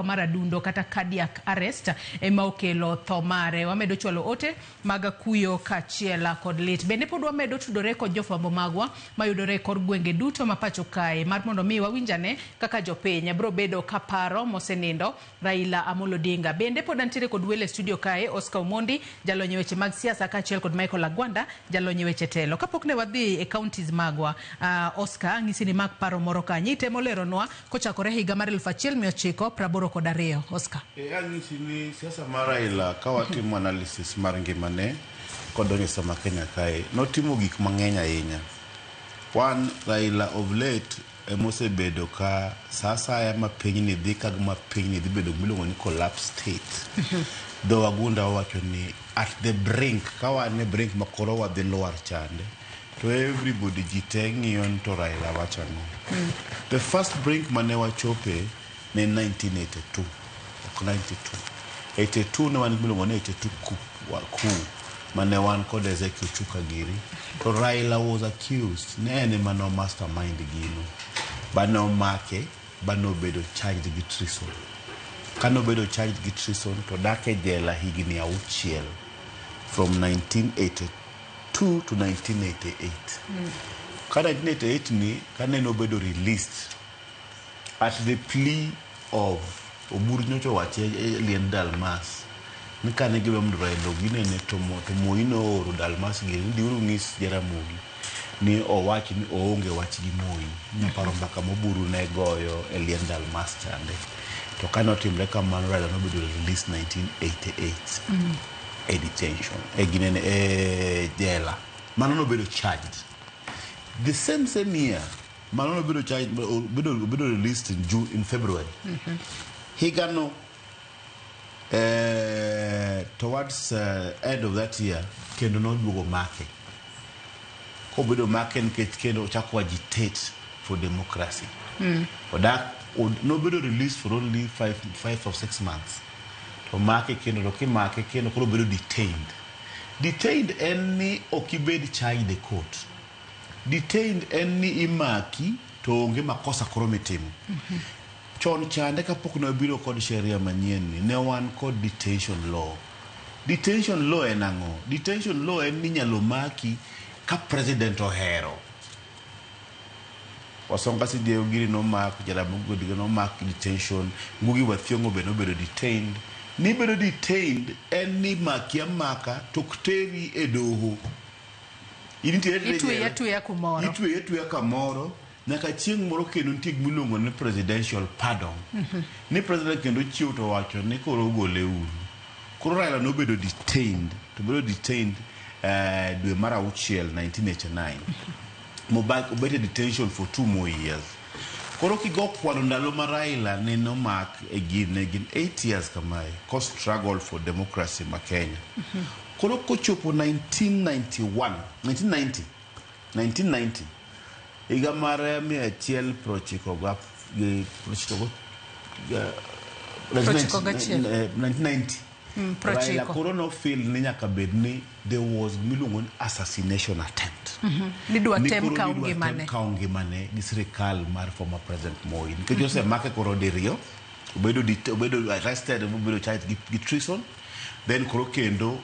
Mar adundo kata cardiac arrest ema okelo tho mare. Wamedo chwalo ote mag kuyo kaachiel kod lit. Bende pod wamedo tudore kod jofwambo magwa mayudore e kor gwenge duto ma pacho kae mar mondo mi wawinjane kaka jopiny bro bedo ka paro mosenindo Raila Amolo Odinga. Bende pod antiere kod welo e studio kae, Oscar Omondi, jalony e weche mag siasa, kaachiel kod Michael Agwanda, jalony e weche telo. Kapok ne wadhi e counties magwa, Oscar, ang'isi ni mak paro moro kanyo. Itemo leronwa kochakore higa mar 1982. Oscar. E anyisi ni siasa mar Raila, ka watimo analysis mar ngimane kodonjo e sama Kenya kae, notimo gik mang'eny ahinya. One, Raila of late emosebedo ka sa asaya ma pinyni dhi ka gima pinyni dhi bedo gimiluongo ni collapse state. Dho wagunda wawacho ni at the brink, ka wan e brink ma koro wadhi lwar chande, to everybody, ji te ng'iyo ni to Raila wacho ang'o. The first brink mane wachope ne 1982, ok 92. 82 ne wan gi miluongo ni 82 coup, coup mane wan kod Ezekiel Ochuka giri. To Raila was accused ne en ema no mastermind gino. Ba nomake, ba nobedo charged gi treason. Ka nobedo charged gi treason to dak e jela higni 6 from 1982 to 1988. Ka 1988 ni kane nobedo released at the plea of Oburu, nyocha owache e liend Dalmas ni kane gidwa mondo Raila oginene to Moi nooro Dalmas giri ni dhiuru ng'is Jaramogi ni owach ni oonge wach gi Moi. Nyaparo mbaka moburu ne goyo e liend Dalmas chande. To kane otimre kamano, Raila nobedo released 1988 e detention, e ginene, e jela. Mano nobedo charged the same same year. Mano nobedo charged, obedo released in June, in February higano. Towards end of that year kendo noduogo make, kobedo make nikech kendo ochako agitate for democracy. Odak nobedo released for only 5 or 6 months to make kendo. To kimake kendo, koro obedo detained. Detained en ni ok ibed charged e court. Detained en ni imaki to onge makosa koro mitimo. Chon chande kapok ne wabiro kod sheria manyien ni, ne wan kod detention law. Detention law en ang'o? Detention law en ni inyalo maki ka president ohero. Wasonga Sidiego giri nomak, Jaramogi Odinga nomak detention, Ngugi wa Thiong'o be nobedo detained. Nibedo detained en ni maki amaka to ok teri e doho. In intiere e Itweyi jela. Atweya kumoro. Itweyi atweya kamoro nyaka chieng' moro kendo nitie gimiluongo ni presidential pardon. Ni president kendo chiew to wacho ni koro ogole uru. Koro Raila nobedo detained, to bedo detained dwe mar auchiel 1989. Mobak obet e detention for 2 more years. Koro kigo kwano ndalo ma Raila ne nomak e gin ne gin 8 years kamae ko struggle for democracy ma Kenya. Koro kochopo 1991, 1990, 1990, higa mar 190 gi 90 91. 1990 Raila 90. Koro no feel ni nyaka bed ni there was miluongo ni assassination attempt. Nidwa Ni tem koro kawo nidwa tem ngimane. kawo ngimane gi sirikal mar former President Moi nikech osemake koro diriyo, obedo arrested, obedo charged gi treason, then koro kendo.